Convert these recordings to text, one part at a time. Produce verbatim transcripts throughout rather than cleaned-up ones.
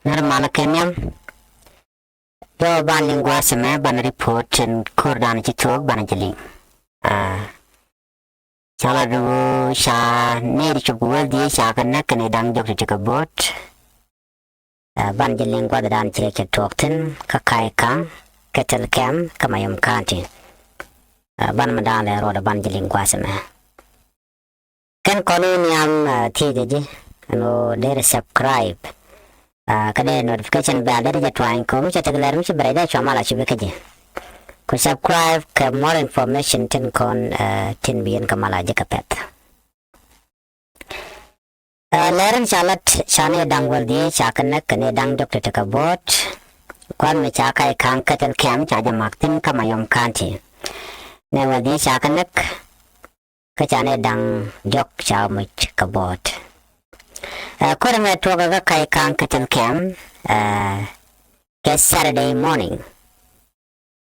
Nɛr malä kɛ nhiam. Yɔ ban liŋ gua̱a̱th ɛmɛ ban report in ko̱r dan ci thuɔ̱k ban jɛ liŋ. Ca la du ca nɛy di cop kɛ wäl dhieec ca kɛ näk kɛnɛ da̱ŋ jɔk ti ti kɛ bo̱o̱t. Ban jɛ liŋ gua̱a̱th dan ci rɛ cɛ tuɔɔk thi̱n kä Ka̱a̱c Ka̱ŋ, Ketel Kɛm kä Mayom County. Ban mi da̱a̱n lɛ ruɔdɛ ban jɛ liŋ gua̱a̱th ɛmɛ. Kɛn kɔn in yam thiecɛ ji̱ ɛn ɣöö deri subscribe. Kä dee notification bell dee jɛ tuany kɛ mi cɛ tek lɛr mi ci bɛrɛ dee cua mala ci bi kä ji̱. Ku subscribe kɛ more information tin kɔn tin bi yɛn kɛ mala ji̱ kɛ pɛth. Lɛr in ca lat ca ni da̱ŋ wäl dhieec ca kɛ näk kɛ ni da̱ŋ jɔk ti ti kɛ bo̱o̱t. Kuan mi ca Ka̱a̱c Ka̱ŋ, Ketel Kɛm ca jɛ mak thi̱n kä Mayom County. Ni wäl dhieec ca kɛ näk kä ca ni da̱ŋ jɔk ca muc kɛ bo̱o̱t. Ɛ, ko̱r ɛmɛ tuɔɔkɛ kä Ka̱a̱c Ka̱ŋ, Ketel Kɛm, ɛ, kɛ Saturday morning.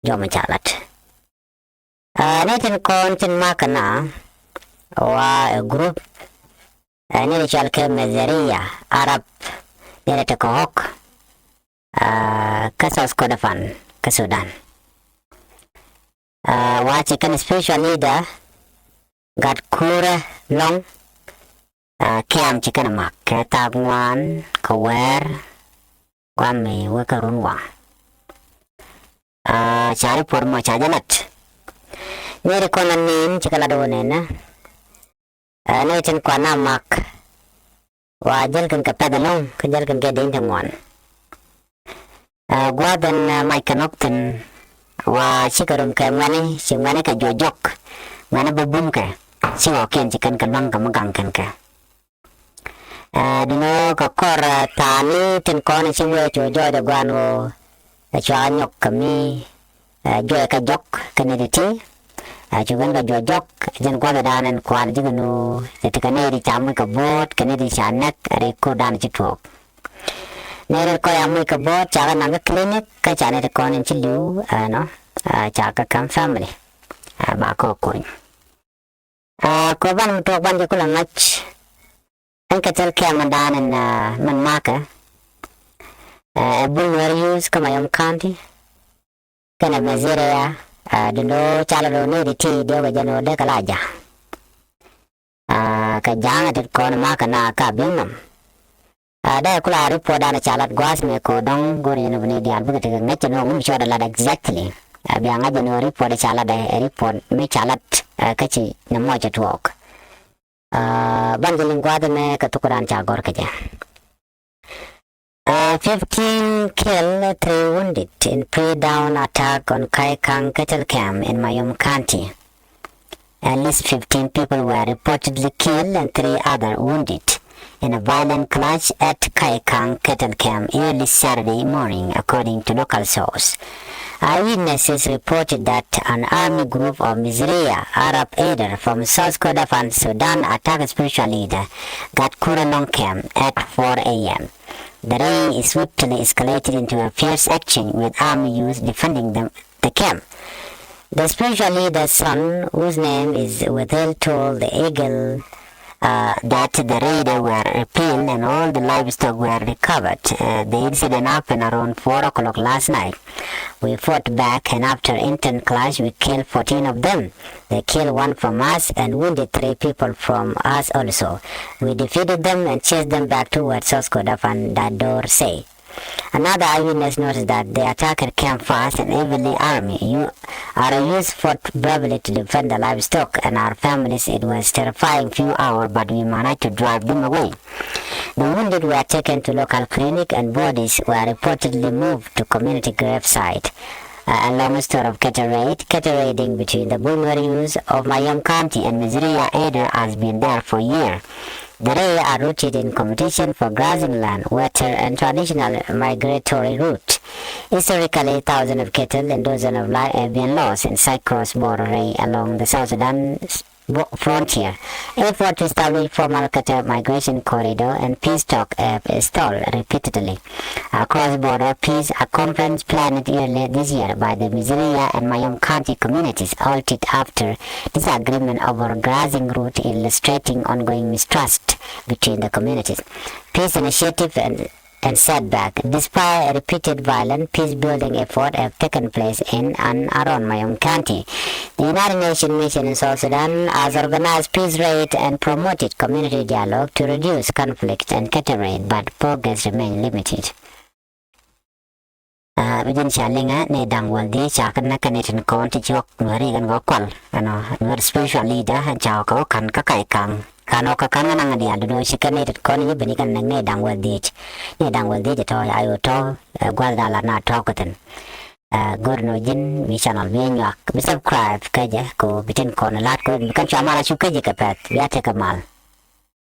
Jɔmɛ ca lat. Ɛ, ni tin kɔn tin makä na wa ɛ group, ɛ, ni cɔal kɛ Miziriya Arab, ni ti kɛ ɣɔk, ɛ, kä South Kordofan kä Sudan. Ɛ, wa ci kɛn spiritual leader Gatkurɛ Lɔŋ, ɛ, Kɛm ci kɛn mak kɛ thaak ŋuan kɛ wɛɛr guam mi wä kä run waŋ. Ɛ, ca report mɔ ca jɛ lat. Ni ri kɔn a nin ci kɛ lat wä nɛnɛ. Ɛ, ni tin kɔn a mak wa jäl kɛn kɛ pɛth ɛlɔ̱ŋ kä jäl kɛn kɛ deny ti ŋuan. Ɛ, gua̱a̱th ɛn, ɛ, mac kɛ nɔk thi̱n wa cikɛ rom kɛ ŋuɛni, ci ŋuɛni kɛ juɔc jɔk, ŋuɛni bä bum kɛ, ci ɣɔkiɛn ci kɛn kɛ lua̱ŋ kɛ mi gaŋ kɛn kɛ. Ɛ, duŋ ɣöö kɛ kɔr, ɛ, thaani tin kɔn ci wee cu jɔɔc ɛ gua̱a̱n ɣöö ɛ cua nyɔk kɛ mi, ɛ, juɔc kɛ jɔk kɛ ni ti ti. Ɛ, cu ben kɛ juɔc jɔk jɛn gua̱a̱th ɛ da̱a̱n ɛn kual ji̱ kɛ nu ti ti kɛ ni ti ca muc kɛ bo̱o̱t kɛ ni ti ca nɛk ɛ ri ko̱r da̱a̱n ci tuɔɔk. Nɛy rɛl kɔc a muc kɛ bo̱o̱t ca kɛ naŋ kä clinic kä ca nɛy ti kɔn in ci li̱w ɛnɔ, ɛ, ca kɛ ka̱m family, ɛ, ba kɔ kony. Ɛ, kɔ ban mi tuɔɔk ban jɛ kulɛ ŋa̱c ɛn kɛ thil kɛm in daan in, ɛ, min makɛ, ɛ, ɛ Bul Nuer Youth kä Mayom County kɛnɛ Miziriya, ɛ, dundo ca lɛ do̱ nɛy ti ti diɔ̱k ɛ jɛn ɣöö dee kɛ la ja̱. Ɛ, kɛ ja̱a̱ŋ ɛ tet kɔn makɛ na ka bi̱i̱ nhɔm. Ɛ, dee kula report dan ca lat gua̱a̱th mi ko̱ dɔ̱ŋ go̱r yɛn wä ni diaal bikɛ tekɛ ŋäc ɛn ɣöö ŋun bi cɔɔdɛ lat exactly. Ɛ, bia ŋa̱c ɛn ɣöö report ca lat ɛ, ɛ report mi ca lat, ɛ, kä ci ni mɔc ɛ tuɔɔk. Ɛ, ban jɛ liŋ gua̱a̱th ɛmɛ kɛ thuk dan ca gɔ̱r kɛ jɛ. Ɛ, fifteen killed, three wounded in pre-dawn attack on Ka̱a̱c Ka̱ŋ cattle camp in Mayom County. At least fifteen people were reportedly killed and three other wounded in a violent clash at Ka̱a̱c Ka̱ŋ cattle camp early Saturday morning, according to local source. Eyewitnesses reported that an army group of Miziriya Arab Eder from South Kordofan, Sudan, attacked spiritual leader Gatkurɛ Lɔŋ camp at four a m. The raid swiftly escalated into a fierce action, with armed youth defending them, the camp. The spiritual leader's son, whose name is withheld, told the Eagle, uh, that the raiders were repelled and all the livestock were recovered. Uh, the incident happened around four o'clock last night. We fought back, and after intense clash, we killed fourteen of them. They killed one from us and wounded three people from us also. We defeated them and chased them back towards South Kordofan, Dador said. Another eyewitness noticed that the attacker came fast and heavily armed. You, our youth fought bravely to defend the livestock and our families. It was terrifying few hours, but we managed to drive them away. The wounded were taken to local clinic and bodies were reportedly moved to community gravesite. Uh, a long story of cattle raid, cattle raiding between the Bul Nuer youth of Mayom County and Miziriya Eder has been there for years. The raid are rooted in competition for grazing land, water, and traditional migratory route. Historically, thousands of cattle and dozens of live have been lost in such cross-border raid along the South Sudan bo-, frontier. Effort to establish formal cattle migration corridor and peace talk have stalled repeatedly. A cross-border peace, a conference planned earlier this year by the Miziriya and Mayom County communities, halted after disagreement over grazing route, illustrating ongoing mistrust between the communities. Peace initiative and and setback, despite repeated violent peace-building efforts have taken place in and around Mayom County. The United Nations Mission in South Sudan has organized peace raid and promoted community dialogue to reduce conflict and cater aid, but progress remain limited. Bi jɛn ca liŋɛ ni da̱ŋ wäl dhiec ca kɛ näk kɛ ni tin kɔn ti ci ɣɔk Nuääri kɛn kɛ kual, ɛnɔ Nuäär spiritual leader ɛn ca ɣɔk kɛ ɣɔk ka̱n kä kac kaŋ. Ka̱n ɣɔk kɛ ka̱n kɛ naŋ diaal do̱do̱ ci kɛ ni tin kɔn i̱ bi ni kɛn näk ni da̱ŋ wäl dhiec. Ni da̱ŋ wäl dhiec tɔ̱ ya yo tɔ̱, gua̱th da̱a̱ lat na tɔ̱ kɛ thi̱n. Go̱r nɔ ji̱n mi channel mi nyuak bi subscribe kä jɛ kɛ ɣöö bi tin kɔn la̱t kɛ ɣöö bi kɛn cua mal a cuk kä jɛ kɛ pɛth bia tekɛ mal.